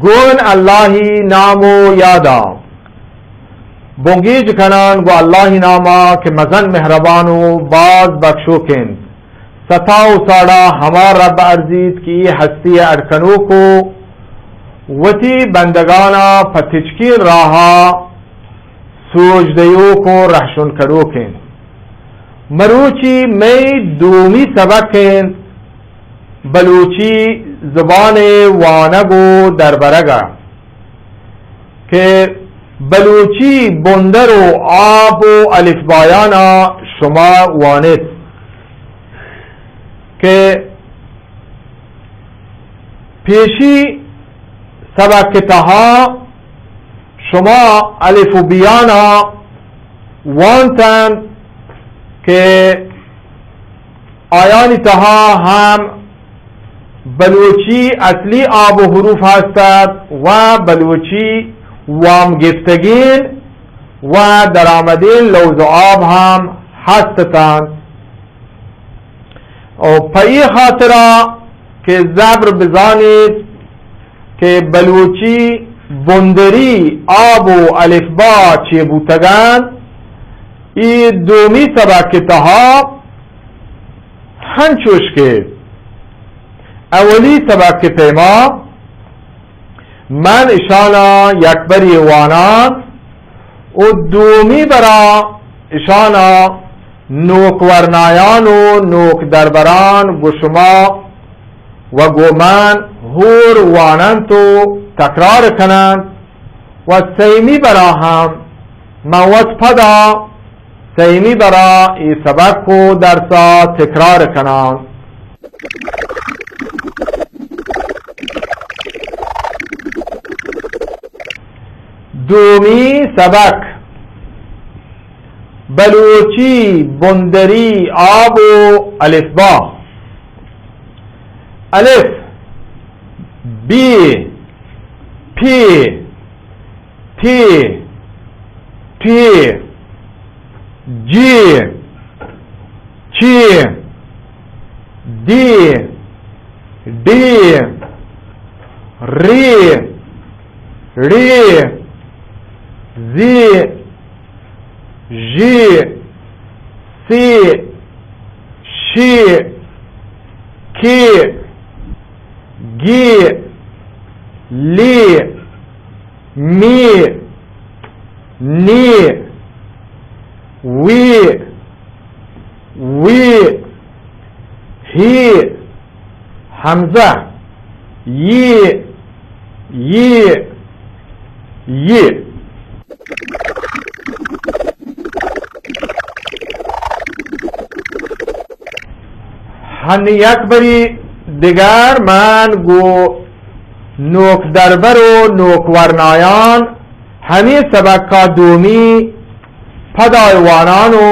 گون اللہی نام و یادا بنگیج کنان گو اللہی ناما کہ مزن مہربان و باز بخشوک انت۔ ستا و ساڑا ہما رب ارزیت کہ ای ہستی اڈ کنوک و وتی بندگانا پہ تچکین راہا سوج دیوک و رہشون کنوک انت۔ مروچی مئی دومی سبق انت بلوچی زبان وانگ و دربرگ ء کہ بلوچی بندر و آب و الفبایانا شما وانت کہ پیشی سبق تہا شما الف و بیانا وانتن کہ آیانی تہا ہم بلوچی اصلی آب و حروف ہستت و بلوچی وام گفتگین و درآمدین لوز و آب ہم ہستتن۔ و پہ ای خاطرا کہ زبر بزانیت کہ بلوچی بندری آب و الفبا چے بوتگن، ای دومی سبق تہا ہنچوش کہ اولی سبق پیما من اشانا یکبری وانان و دومی برا اشانا نوک ورنایان و نوک دربران گو شما و گو من ہور واننت و تکرار کننت و سیمی برا ہم من وت پدا سیمی برا ای سبق و درسا تکرار کنان۔ دومی سبق، بلوچی بندری آب و الفبا۔ الف، بی، پی، تی، ٹی، جی، چی، دی، ڈی، ری، ڑی، زی، ژی، سی، شی، کی، گی، لی، می، نی، وی، وی، ہی، ہمزہ، یی، یی، یی۔ ہنی یک بری دگر من گو نوک دربر و نوک ورنایان ہمی سبکا دومی پدای وانان و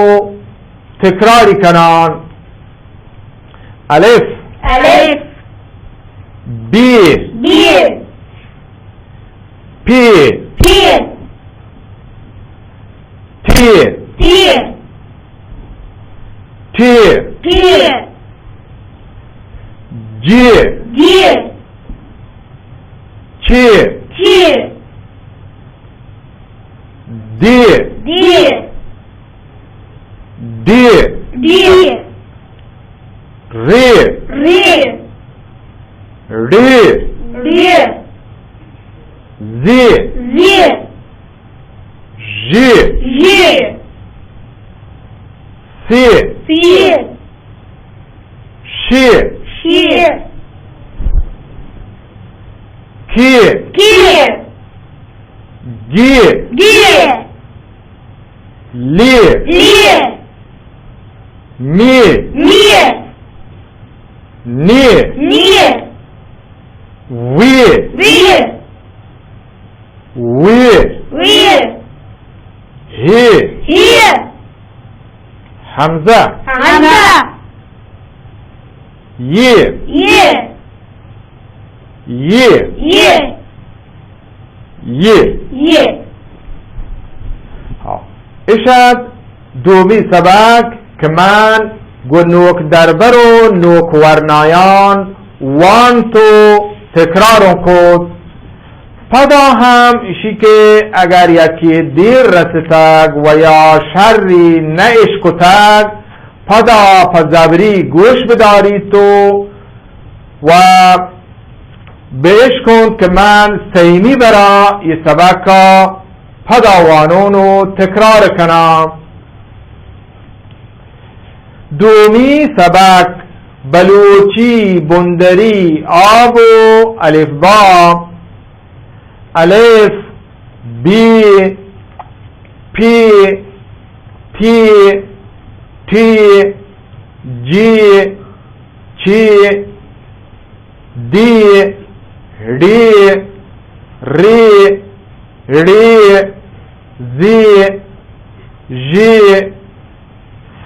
تکراری کنان۔ الف۔ الف۔ بی۔ بی۔ پی۔ پی۔ تی۔ تی۔ ٹی۔ ٹی۔ جی۔ جی۔ چی۔ چی۔ دی۔ دی۔ ڈی۔ ڈی۔ ری۔ ری۔ ڑی۔ ڑی۔ زی۔ زی۔ ژی۔ ژی۔ سی۔ سی۔ شی۔ شی۔ کی۔ کی۔ گی. گی. لی. لی. می. می. نی. نی. وی. وی. وی. وی. هی. هی. همزه. همزه. یی. یی. یی. یی. یی. یی. ها. اش ات دومی سبک که من گو نوک دربر و نوک ورنایان وانت و تکرار کت. پدا هم اشی که اگر یکی دیر رستگ و یا شری نه اشکتگ، پدا په زبری گوش بداریت و و بشکنت که من سیمی برا ای سبکا پدا وانون و تکرار کنم. دومی سبک، بلوچی بندری آب و الفبا. الف، بی، پی، تی، ٹی، جی، چی، دی، ڑی، ری، ڑی، زی، ژی،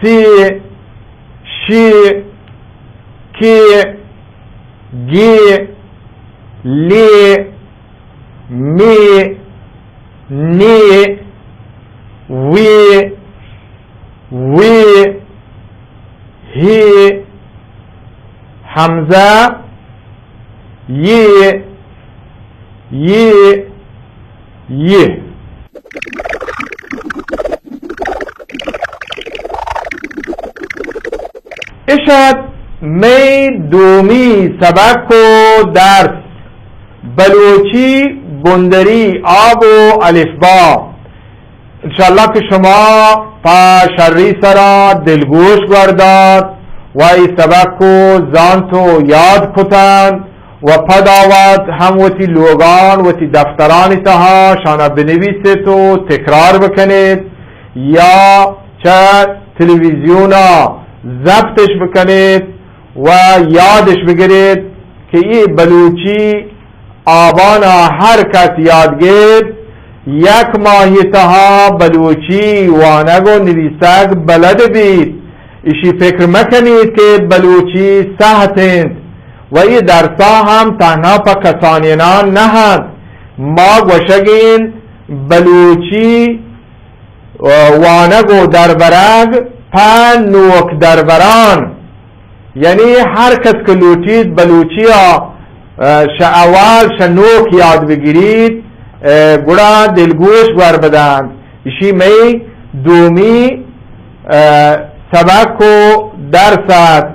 سی، شی، کی، گی، لی، می، نی، وی، وی، هی، همزه، یی، یی، یی. اش ات می دومی سبک و درس، بلوچی بندری آب و الفبا. انشاءاللہ کہ شما پہ شری سرا دلگوش گور دات و ای سبک و زانت و یاد کتن و پدا وت ہم وتی لوگان، وتی دفترانی تہا شانا بنویسیت و تکرار بکنیت یا چہ تلویزیونا ضبطش بکنیت و یادش بگریت کہ ای بلوچی آبانا ہر کس یاد گیت، یک ماہی تہا بلوچی وانگ و نویسگ بلد بیت. اشی فکر مکنیت کہ بلوچی سہت انت و ای درسا ہم تہنا پہ کسانینان نہ انت. ما گوشگین بلوچی وانگ و دربرگ پہ نوک دربران، یعنی ہر کس کہ لوٹیت بلوچیا، اه، شہ اول شہ نوک یاد بگیریت، اه، گڑا دلگوش گور بدنت. اشی مئی دومی، اه، سبک و درس ات.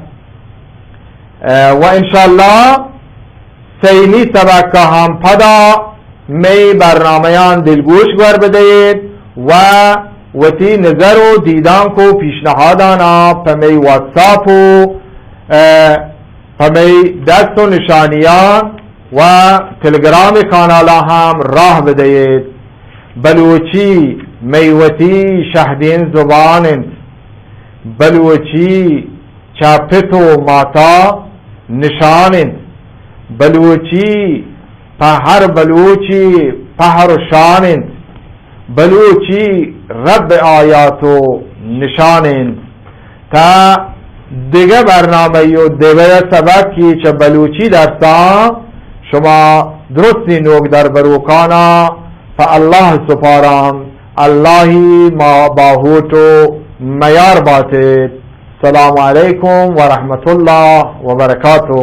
اه، و انشاءاللہ سیمی سبکا ہم پدا مئی برنامہان دلگوش گور بدئیت و وتی نظر و دیدانک و پیشنہادانا پہ مئی واتساپ و، اه، پہ مئی دست و نشانیان و تلگرام کانالا ہم راہ بدئیت. بلوچی مئی وتی شہدین زبان انت. بلوچی چہ پت و ماتا نشان انت. بلوچی پہ ہر بلوچی پہر و شان انت. بلوچی رب آیات و نشان انت. تا دگہ برنامہ و دگہ سبکی چہ بلوچی درساں شما درستی نوک در بروکانا پہ اللہ سپاران. اللہی ما باہوٹ و میار باتیت. السلام علیکم ورحمۃ اللہ وبرکاتہ.